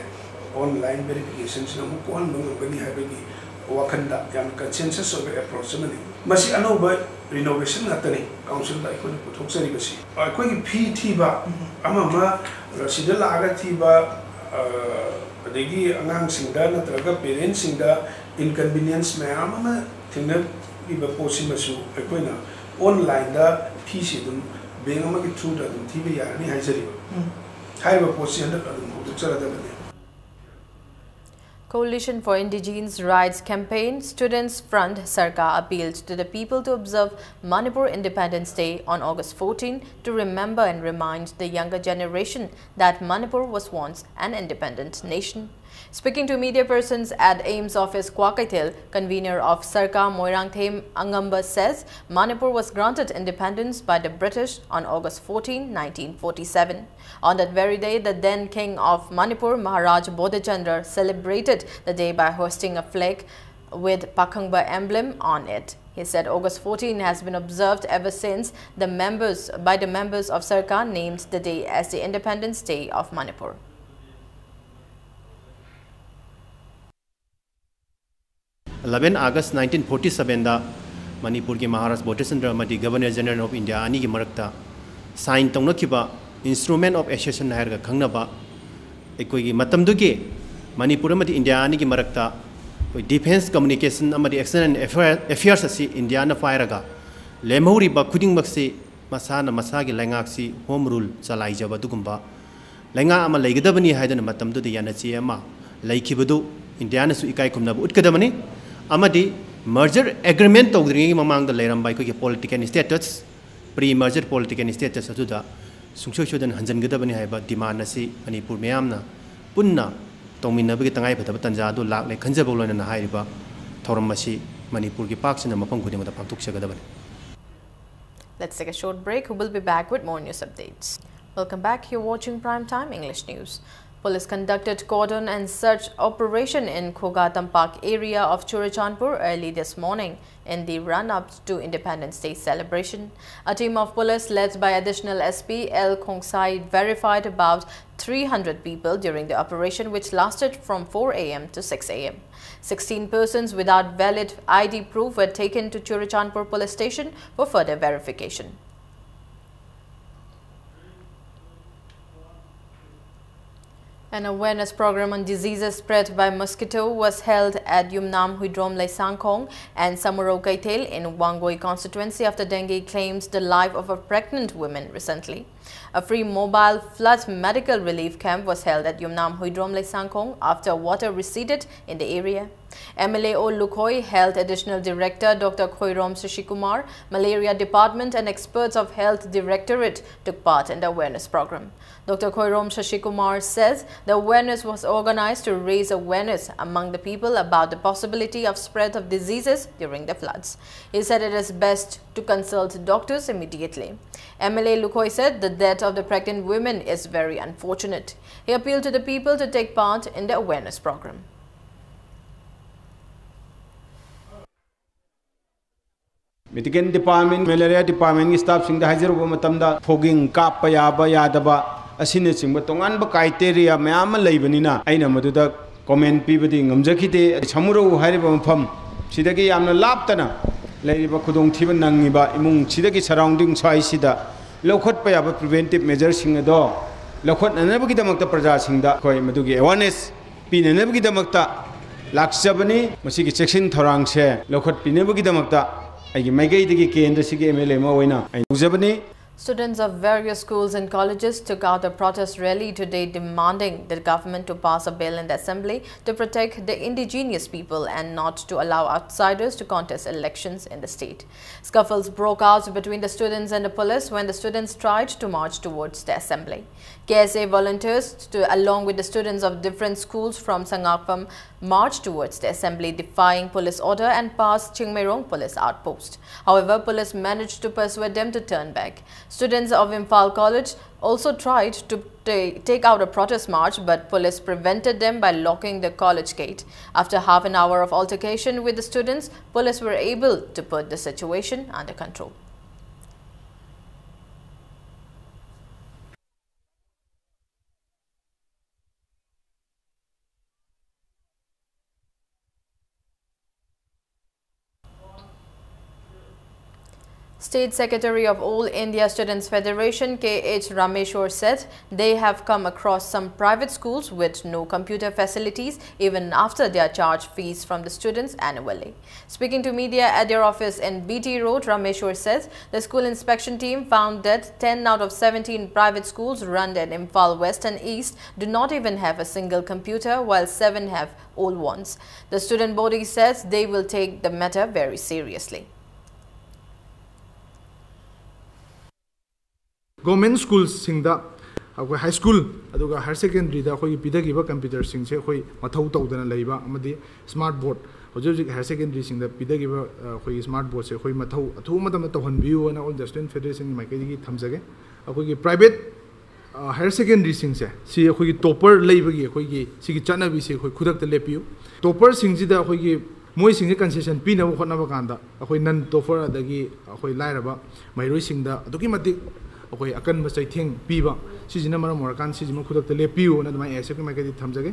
ꯑꯣꯟꯂꯥꯏꯟ ꯚꯦꯔꯤꯐꯤꯀꯦꯁꯟꯁꯤꯅ ꯑꯃꯨꯛ ꯀꯣꯛꯍꯟꯕ ꯉꯝꯒꯅꯤ ꯍꯥꯏꯕꯒꯤ ꯋꯥꯈꯜꯗ ꯌꯥꯝꯅ ꯀꯟꯁꯦꯟꯁꯁ ꯑꯣꯏꯕ ꯑꯦꯄ꯭ꯔꯣꯆ ꯑꯃꯅꯤ꯫ ꯃꯁꯤ ꯑꯅꯧꯕ ꯔꯤꯅꯣꯚꯦꯁꯟ ꯉꯥꯛꯇꯅꯤ ꯀꯥꯎꯟꯁꯤꯜꯗ ꯑꯩꯈꯣꯏꯅ ꯄꯨꯊꯣꯛꯆꯔꯤꯕꯁꯤ꯫ ꯑꯩꯈꯣꯏꯒꯤ ꯐꯤ ꯊꯤꯕ, ꯑꯃ ꯑꯃ ꯁꯤꯗ ꯂꯥꯛꯑꯒ ꯊꯤꯕ, ꯑ, ꯑꯗꯒꯤ ꯑꯉꯥꯡꯁꯤꯡꯗ ꯅꯠꯇ꯭ꯔꯒ ꯄꯦꯔꯦꯟꯁꯁꯤꯡꯗ ꯏꯟꯀꯟꯚꯤꯅꯤꯌꯦꯟꯁ ꯃꯌꯥꯝ ꯑꯃ ꯊꯦꯡꯅꯔꯤꯕ ꯄꯣꯠꯁꯤꯃꯁꯨ ꯑꯩꯈꯣꯏꯅ ꯑꯣꯟꯂꯥꯏꯟꯗ ꯐꯤꯁꯤ ꯑꯗꯨꯝ ꯕꯦꯡ ꯑꯃꯒꯤ ꯊ꯭ꯔꯨꯗ ꯑꯗꯨꯝ ꯊꯤꯕ ꯌꯥꯔꯅꯤ ꯍꯥꯏꯖꯔꯤꯕ꯫ ꯍꯥꯏꯔꯤꯕ ꯄꯣꯠꯁꯤ ꯍꯟꯗꯛ ꯑꯗꯨꯝ ꯍꯧꯗꯣꯛꯆꯔꯗꯕꯅꯤ꯫ Coalition for Indigenous Rights Campaign Students Front, SARCA, appealed to the people to observe Manipur Independence Day on August fourteen to remember and remind the younger generation that Manipur was once an independent nation. Speaking to media persons at AIIMS office Kwakeithel, convener of SARCA, Moirangthem Angamba, says Manipur was granted independence by the British on August fourteen, nineteen forty-seven. On that very day, the then king of Manipur, Maharaj Bodhichandra, celebrated the day by hoisting a flag with Pakhangba emblem on it. He said August fourteen has been observed ever since the members, by the members of SARCA, named the day as the Independence Day of Manipur. eleven August nineteen forty-sevenꯗ ꯃꯅꯤꯄꯨꯔꯒꯤ ꯃꯍꯥꯔꯥꯖ ꯕꯣꯙꯤꯆꯟꯗ꯭ꯔ ꯑꯃꯗꯤ Governor General of India ꯑꯅꯤꯒꯤ ꯃꯔꯛꯇ sign ꯇꯧꯅꯈꯤꯕ Instrument of Accession ꯍꯥꯏꯔꯒ ꯈꯪꯅꯕ, ꯑꯩꯈꯣꯏꯒꯤ ꯃꯇꯝꯗꯨꯒꯤ ꯃꯅꯤꯄꯨꯔ ꯑꯃꯗꯤ India ꯑꯅꯤꯒꯤ ꯃꯔꯛꯇ ꯑꯩꯈꯣꯏ defence, communication ꯑꯃꯗꯤ external affair- affairs ꯑꯁꯤ ꯏꯟꯗꯤꯌꯥꯅ ꯄꯥꯏꯔꯒ, ꯂꯦꯝꯍꯧꯔꯤꯕ ꯈꯨꯗꯤꯡꯃꯛꯁꯤ ꯃꯁꯥꯅ ꯃꯁꯥꯒꯤ ꯂꯩꯉꯥꯛꯁꯤ home rule ꯆꯂꯥꯏꯖꯕ ꯑꯗꯨꯒꯨꯝꯕ ꯂꯩꯉꯥꯛ ꯑꯃ ꯂꯩꯒꯗꯕꯅꯤ ꯍꯥꯏꯗꯨꯅ ꯃꯇꯝꯗꯨꯗ ꯌꯥꯅꯆꯦ ꯑꯃ ꯂꯩꯈꯤꯕꯗꯨ ꯏꯟꯗꯤꯌꯥꯅꯁꯨ ꯏꯀꯥꯏ ꯈꯨꯝꯅꯕ ꯎꯠꯀꯗꯕꯅꯤ꯫ ꯑꯃꯗꯤ merger agreement ꯇꯧꯗ꯭ꯔꯤꯉꯩꯒꯤ ꯃꯃꯥꯡꯗ ꯂꯩꯔꯝꯕ ꯑꯩꯈꯣꯏꯒꯤ political status, pre merger political status ꯑꯗꯨꯗ ꯁꯨꯡꯁꯣꯏ ꯁꯣꯏꯗꯅ ꯍꯟꯖꯤꯟꯒꯗꯕꯅꯤ ꯍꯥꯏꯕ demand ꯑꯁꯤ ꯃꯅꯤꯄꯨꯔ ꯃꯤꯌꯥꯝꯅ ꯄꯨꯟꯅ ꯇꯧꯃꯤꯟꯅꯕꯒꯤ ꯇꯉꯥꯏꯐꯗꯕ ꯇꯥꯟꯖꯥ ꯑꯗꯨ ꯂꯥꯛꯂꯦ ꯈꯟꯖꯕꯒ ꯂꯣꯏꯅꯅ ꯍꯥꯏꯔꯤꯕ ꯊꯧꯔꯝ ꯑꯁꯤ ꯃꯅꯤꯄꯨꯔꯒꯤ ꯄꯥꯛ ꯁꯟꯅ ꯃꯐꯝ ꯈꯨꯗꯤꯡꯃꯛꯇ ꯄꯥꯡꯊꯣꯛꯆꯒꯗꯕꯅꯤ꯫ Let's take a short break. We'll be back with more news updates. Welcome back. You're watching Prime Time English News. Police conducted cordon and search operation in Khoga Tampak area of Churachandpur early this morning in the run-up to Independence Day celebration. A team of police led by Additional S P L Khongsai verified about three hundred people during the operation, which lasted from four a m to six a m. Sixteen persons without valid I D proof were taken to Churachandpur Police Station for further verification. An awareness program on diseases spread by mosquito was held at Yumnam Huidrom Leisangkhong and Samuro Keithel in Wangoi constituency after dengue claimed the life of a pregnant woman recently. A free mobile flood medical relief camp was held at Yumnam Huidrom Leisangkhong after water receded in the area. M L A O Lukhoi, Health Additional Director Doctor Khoirom Sashikumar, Malaria Department and experts of Health Directorate took part in the awareness program. Doctor Khoirom Sashikumar says the awareness was organized to raise awareness among the people about the possibility of spread of diseases during the floods. He said it is best to consult doctors immediately. M L A Lukhoi said the death of the pregnant women is very unfortunate. He appealed to the people to take part in the awareness program. Medical Department, Malaria Department ꯒꯤ staff ꯁꯤꯡꯗ ꯍꯥꯏꯖꯔꯨꯕ ꯃꯇꯝꯗ fogging ꯀꯥꯞꯄ ꯌꯥꯕ ꯌꯥꯗꯕ ꯑꯁꯤꯅꯆꯤꯡꯕ ꯇꯣꯉꯥꯟꯕ criteria ꯃꯌꯥꯝ ꯑꯃ ꯂꯩꯕꯅꯤꯅ ꯑꯩꯅ ꯃꯗꯨꯗ comment ꯄꯤꯕꯗꯤ ꯉꯝꯖꯈꯤꯗꯦ꯫ ꯁꯃꯨꯔꯧ ꯍꯥꯏꯔꯤꯕ ꯃꯐꯝ ꯁꯤꯗꯒꯤ ꯌꯥꯝꯅ ꯂꯥꯞꯇꯅ ꯂꯩꯔꯤꯕ ꯈꯨꯗꯣꯡꯊꯤꯕ ꯅꯪꯉꯤꯕ ꯏꯃꯨꯡ ꯁꯤꯗꯒꯤ surrounding ꯁ꯭ꯋꯥꯏꯁꯤꯗ ꯂꯧꯈꯠꯄ ꯌꯥꯕ preventive measure ꯁꯤꯡ ꯑꯗꯣ ꯂꯧꯈꯠꯅꯅꯕꯒꯤꯗꯃꯛꯇ ꯄ꯭ꯔꯖꯥꯁꯤꯡꯗ ꯑꯩꯈꯣꯏ ꯃꯗꯨꯒꯤ awareness ꯄꯤꯅꯅꯕꯒꯤꯗꯃꯛꯇ ꯂꯥꯛꯆꯕꯅꯤ꯫ ꯃꯁꯤꯒꯤ ꯆꯦꯛꯁꯤꯟ ꯊꯧꯔꯥꯡꯁꯦ ꯂꯧꯈꯠꯄꯤꯅꯕꯒꯤꯗꯃꯛꯇ ꯑꯩꯒꯤ ꯃꯥꯏꯀꯩꯗꯒꯤ ꯀꯦꯟꯗ꯭ꯔꯁꯤꯒꯤ M L A ꯑꯃ ꯑꯣꯏꯅ ꯑꯩ ꯇꯧꯖꯕꯅꯤ꯫ Students of various schools and colleges took out a protest rally today demanding the government to pass a bill in the assembly to protect the indigenous people and not to allow outsiders to contest elections in the state. Scuffles broke out between the students and the police when the students tried to march towards the assembly. K S A volunteers, to, along with the students of different schools from Sangakpam, marched towards the assembly, defying police order and passed Chingmeirong police outpost. However, police managed to persuade them to turn back. Students of Imphal College also tried to ta- take out a protest march, but police prevented them by locking the college gate. After half an hour of altercation with the students, police were able to put the situation under control. State Secretary of All India Students Federation, K H Rameshwar, said they have come across some private schools with no computer facilities even after they are charged fees from the students annually. Speaking to media at their office in B T Road, Rameshwar says the school inspection team found that ten out of seventeen private schools run in Imphal West and East do not even have a single computer, while seven have old ones. The student body says they will take the matter very seriously. Government ꯁ꯭ꯀꯨꯜꯁꯤꯡꯗ ꯑꯩꯈꯣꯏ high school ꯑꯗꯨꯒ higher ꯁꯦꯀꯦꯟꯗꯔꯤꯗ ꯑꯩꯈꯣꯏꯒꯤ ꯄꯤꯊꯈꯤꯕ ꯀꯝꯄ꯭ꯌꯨꯇꯔꯁꯤꯡꯁꯦ ꯑꯩꯈꯣꯏ ꯃꯊꯧ ꯇꯧꯗꯅ ꯂꯩꯕ ꯑꯃꯗꯤ smart ꯕꯣꯔꯗ ꯍꯧꯖꯤꯛ ꯍꯧꯖꯤꯛ ꯍꯥꯌꯔ ꯁꯦꯀꯦꯟꯗꯔꯤꯁꯤꯡꯗ ꯄꯤꯊꯈꯤꯕ ꯑꯩꯈꯣꯏꯒꯤ ꯁ꯭ꯃꯥꯔꯠ ꯕꯣꯔꯗꯁꯦ ꯑꯩꯈꯣꯏ ꯃꯊꯧ ꯑꯊꯨꯕ ꯃꯇꯝꯗ ꯇꯧꯍꯟꯕꯤꯌꯨ ꯍꯥꯏꯅ ꯑꯣꯜ ꯏꯟꯗꯤꯌꯥ ꯁ꯭ꯇꯨꯗꯦꯟꯠ ꯐꯦꯗꯔꯦꯁꯟꯒꯤ ꯃꯥꯏꯀꯩꯗꯒꯤ ꯊꯝꯖꯒꯦ꯫ ꯑꯩꯈꯣꯏꯒꯤ ꯄ꯭ꯔꯥꯏꯚꯦꯠ ꯍꯥꯌꯔ ꯁꯦꯀꯦꯟꯗꯔꯤꯁꯤꯡꯁꯦ ꯁꯤ ꯑꯩꯈꯣꯏꯒꯤ ꯇꯣꯞꯄꯔ ꯂꯩꯕꯒꯤ ꯑꯩꯈꯣꯏꯒꯤ ꯁꯤꯒꯤ ꯆꯠꯅꯕꯤꯁꯤ ꯑꯩꯈꯣꯏ ꯈꯨꯗꯛꯇ ꯂꯦꯞꯄꯤꯌꯨ꯫ ꯇꯣꯞꯄꯔꯁꯤꯡꯁꯤꯗ ꯑꯩꯈꯣꯏꯒꯤ ꯃꯣꯏꯁꯤꯡꯁꯦ ꯀꯟꯁꯦꯁꯟ ꯄꯤꯅꯕ ꯍꯣꯠꯅꯕ ꯀꯥꯟꯗ ꯑꯩꯈꯣꯏ ꯅꯟ ꯇꯣꯞꯄꯔ ꯑꯗꯒꯤ ꯑꯩꯈꯣꯏ ꯂꯥꯏꯔꯕ ꯃꯍꯩꯔꯣꯏꯁꯤꯡꯗ ꯑꯗꯨꯛꯀꯤ ꯃꯇꯤꯛ ꯑꯩꯈꯣꯏ ꯑꯀꯟꯕ ꯆꯩꯊꯦꯡ ꯄꯤꯕ, ꯁꯤꯁꯤꯅ ꯃꯔꯝ ꯑꯣꯏꯔꯀꯥꯟꯗ ꯁꯤꯁꯤꯃ ꯈꯨꯗꯛꯇ ꯂꯦꯞꯄꯤꯌꯨꯅ ꯑꯗꯨꯃꯥꯏꯅ ꯑꯦ ꯑꯦꯁ ꯑꯦꯐꯀꯤ ꯃꯥꯏꯀꯩꯗꯒꯤ ꯊꯝꯖꯒꯦ꯫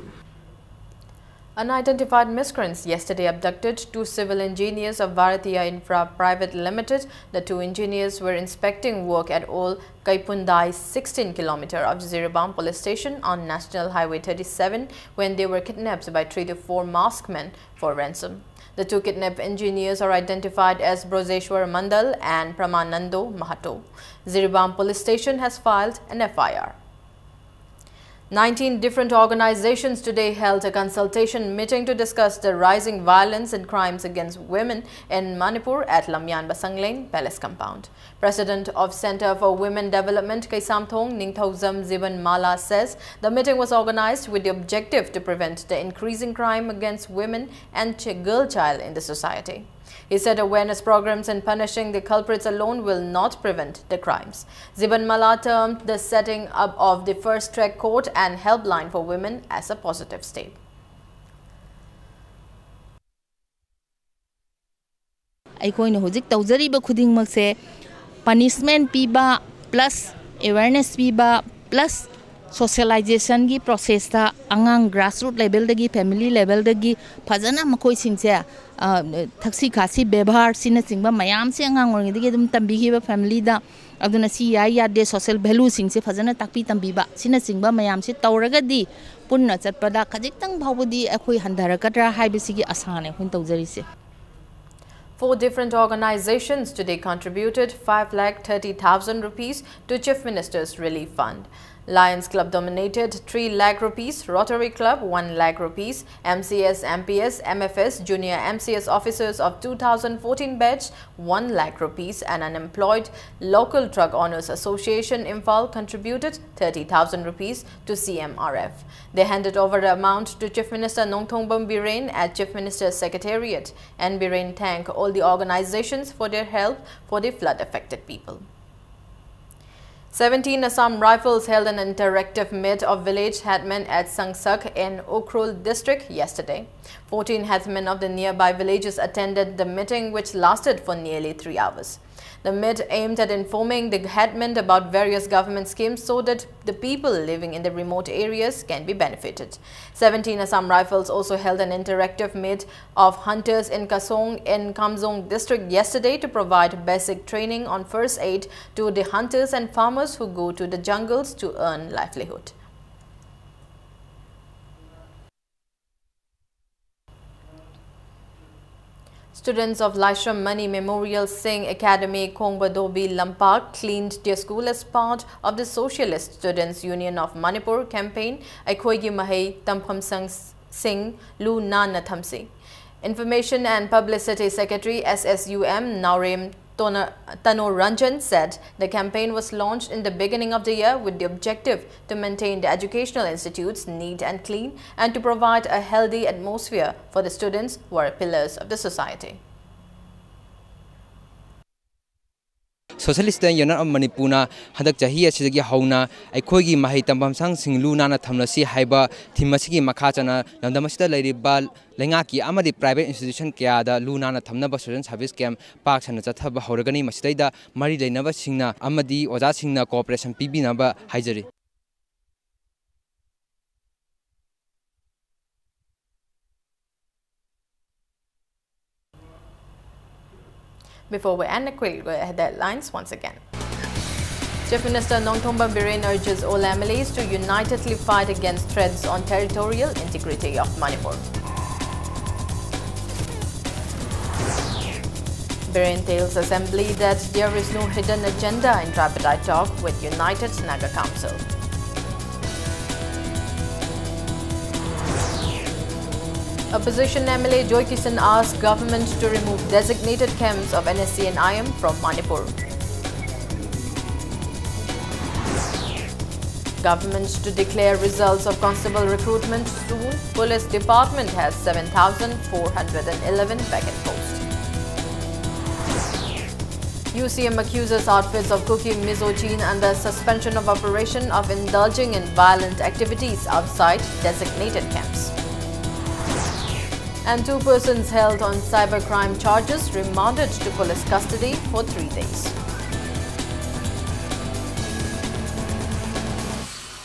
Unidentified miscreants yesterday abducted two civil engineers of Bharatiya Infra Private Limited. The two engineers were inspecting work at Old Kaipundai, sixteen kilometer of Jiribam Police Station on National Highway thirty-seven, when they were kidnapped by three to four masked men for ransom. The two kidnapped engineers are identified as Brojeshwar Mandal and Pramanando Mahato. Jiribam Police Station has filed an F I R. Nineteen different organizations today held a consultation meeting to discuss the rising violence and crimes against women in Manipur at Lamyan Basangleng Palace compound. President of Center for Women Development, Keisamthong Ningthoujam Ziban Mala, says the meeting was organized with the objective to prevent the increasing crime against women and ch-, girl child in the society. He said awareness programs and punishing the culprits alone will not prevent the crimes. Ziban Mala termed the setting up of the first track court and helpline for women as a positive step. ꯑꯩꯈꯣꯏꯅ ꯍꯧꯖꯤꯛ ꯇꯧꯖꯔꯤꯕ ꯈꯨꯗꯤꯡꯃꯛꯁꯦ punishment ꯄꯤꯕ plus awareness ꯄꯤꯕ plus ꯁꯣꯁꯤꯌꯦꯂꯥꯏꯖꯦꯁꯟꯒꯤ ꯄ꯭ꯔꯣꯁꯦꯁꯇ ꯑꯉꯥꯡ grassroot ꯂꯦꯚꯦꯜꯗꯒꯤ, family ꯂꯦꯚꯦꯜꯗꯒꯤ ꯐꯖꯅ ꯃꯈꯣꯏꯁꯤꯡꯁꯦ, ꯑ, ꯊꯛꯁꯤ ꯈꯥꯁꯤ, ꯕꯦꯕꯥꯔ ꯁꯤꯅꯆꯤꯡꯕ ꯃꯌꯥꯝꯁꯦ ꯑꯉꯥꯡ ꯑꯣꯏꯔꯤꯉꯩꯗꯒꯤ ꯑꯗꯨꯝ ꯇꯝꯕꯤꯈꯤꯕ ꯐꯦꯃꯤꯂꯤꯗ, ꯑꯗꯨꯅ ꯁꯤ ꯌꯥꯏ ꯌꯥꯗꯦ, ꯁꯣꯁꯤꯌꯦꯜ ꯚꯦꯂꯨꯁꯤꯡꯁꯦ ꯐꯖꯅ ꯇꯥꯛꯄꯤ ꯇꯝꯕꯤꯕ ꯁꯤꯅꯆꯤꯡꯕ ꯃꯌꯥꯝꯁꯤ ꯇꯧꯔꯒꯗꯤ ꯄꯨꯟꯅ ꯆꯠꯄꯗ ꯈꯖꯤꯛꯇꯪ ꯐꯥꯎꯕꯗꯤ ꯑꯩꯈꯣꯏ ꯍꯟꯊꯔꯛꯀꯗ꯭ꯔꯥ ꯍꯥꯏꯕꯁꯤꯒꯤ ꯑꯁꯥꯅꯦ ꯑꯩꯈꯣꯏꯅ ꯇꯧꯖꯔꯤꯁꯦ꯫ Four different organizations today contributed five lakh thirty thousand rupees to Chief Minister's Relief Fund. Lions Club donated three lakh rupees, Rotary Club one lakh rupees, M C S, M P S, M F S, junior M C S officers of two thousand fourteen batch one lakh rupees, and Unemployed Local Truck Owners Association Imphal contributed thirty thousand rupees to C M R F. They handed over the amount to Chief Minister Nongthombam Biren at Chief Minister's Secretariat. N Biren thanked all the organizations for their help for the flood-affected people. Seventeen Assam Rifles held an interactive meet of village headmen at Sangsak in Ukhrul district yesterday. Fourteen headmen of the nearby villages attended the meeting, which lasted for nearly three hours. The meet aimed at informing the headmen about various government schemes so that the people living in the remote areas can be benefited. Seventeen Assam Rifles also held an interactive meet of hunters in Kasong in Kamjong district yesterday to provide basic training on first aid to the hunters and farmers who go to the jungles to earn livelihood. Students of Laishram Mani Memorial Singh Academy, Khongbadobi Lampak, cleaned their school as part of the Socialist Students Union of Manipur campaign, ꯑꯩꯈꯣꯏꯒꯤ ꯃꯍꯩ ꯇꯝꯐꯝ ꯁꯪꯁꯤꯡ ꯂꯨ ꯅꯥꯟꯅ ꯊꯝꯁꯤ꯫ Information and Publicity Secretary, S S U M, Naorem Tona-, Tano Ranjan said the campaign was launched in the beginning of the year with the objective to maintain the educational institutes neat and clean and to provide a healthy atmosphere for the students who are pillars of the society. Socialist Student Union of ꯃꯅꯤꯄꯨꯔꯅ ꯍꯟꯗꯛ ꯆꯍꯤ ꯑꯁꯤꯗꯒꯤ ꯍꯧꯅ ꯑꯩꯈꯣꯏꯒꯤ ꯃꯍꯩ ꯇꯝꯐꯝ ꯁꯪꯁꯤꯡ ꯂꯨ ꯅꯥꯟꯅ ꯊꯝꯂꯁꯤ ꯍꯥꯏꯕ ꯊꯤꯝ ꯑꯁꯤꯒꯤ ꯃꯈꯥ ꯆꯠꯅ ꯂꯝꯗꯝ ꯑꯁꯤꯗ ꯂꯩꯔꯤꯕ ꯂꯩꯉꯥꯛꯀꯤ ꯑꯃꯗꯤ private institution ꯀꯌꯥꯗ ꯂꯨ ꯅꯥꯟꯅ ꯊꯝꯅꯕ social service camp ꯄꯥꯛ ꯁꯟꯅ ꯆꯠꯊꯕ ꯍꯧꯔꯒꯅꯤ꯫ ꯃꯁꯤꯗꯩꯗ ꯃꯔꯤ ꯂꯩꯅꯕꯁꯤꯡꯅ ꯑꯃꯗꯤ ꯑꯣꯖꯥꯁꯤꯡꯅ cooperation ꯄꯤꯕꯤꯅꯕ ꯍꯥꯏꯖꯔꯤ꯫ Before we end, a quick look at headlines once again. Chief Minister Nongthombam Biren urges all M L As to unitedly fight against threats on territorial integrity of Manipur. Biren tells Assembly that there is no hidden agenda in tripartite talk with United Naga Council. Opposition M L A Joy Kisan asks government to remove designated camps of N S C and I M from Manipur. Government to declare results of constable recruitment soon. Police department has seven thousand four hundred and eleven vacant posts. U C M accuses outfits of Kuki Mizo Chin under suspension of operation of indulging in violent activities outside designated camps. And two persons held on cybercrime charges remanded to police custody for three days.